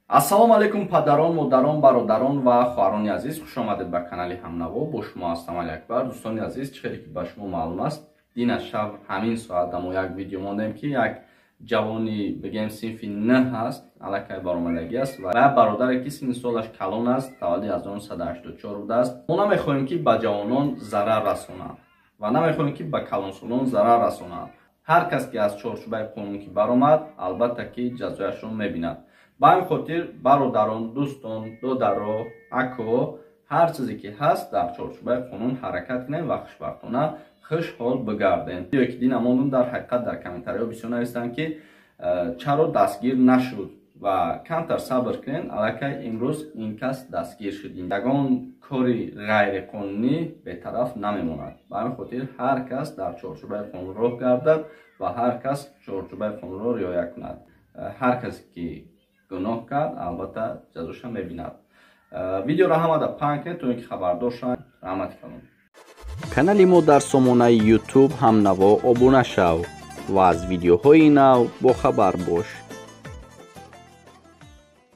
Ассалому алайкум, падарон, модарон, бародарон ва хоҳарони азиз, хуш омадед ба канали Ҳамнаво. Бо шумо ҳастам Алиакбар. Дӯстони азиз, чӣ хеле ки ба шумо маълум аст, дина шаб ҳамин соат мо як видео мондем, ки як ҷавони, бигем, синфи 9 ҳаст, аллакай баромадагӣ аст ва бародаре ки синни солаш калон аст, таваллуди 1984 будааст. Мо намехоҳем, ки ба ҷавонон зарар расонанд ва намехоҳем, ки ба калонсолон зарар расонанд. Ҳар кас ки аз чорчӯбаи қонун ки баромад, албатта ки ҷазояшро мебинад. Ба ҳамин хотир, бародарон, дӯстон, додаро, ако, ҳар чизе ки ҳаст, дар чорчӯбаи қонун ҳаракат кунем ва хушбахтона хушҳол бигардем. Ё ки дина мондум, дар ҳақиқат дар комментариҳо бисёр навистанд, ки чаро дастгир нашуд, ва камтар сабр кунед, аллакай имрӯз ин кас дастгир шуд. Ягон кори ғайриқонунӣ бетараф намемонад. Ба ҳамин хотир ҳар кас дар чорчӯбаи қонун роҳ гардад ва ҳар кас чорчӯбаи қонунро риоя кунад. Ҳар касе ки гуноҳ кард, албатта ҷазоша мебинад. Видеоро ҳамада паҳн кунед, то ин ки хабардор шаванд. Раҳмати калон. Канали мо дар сомонаи Ютуб «Ҳамнаво» обуна шав ва аз видеоҳои нав бохабар бош.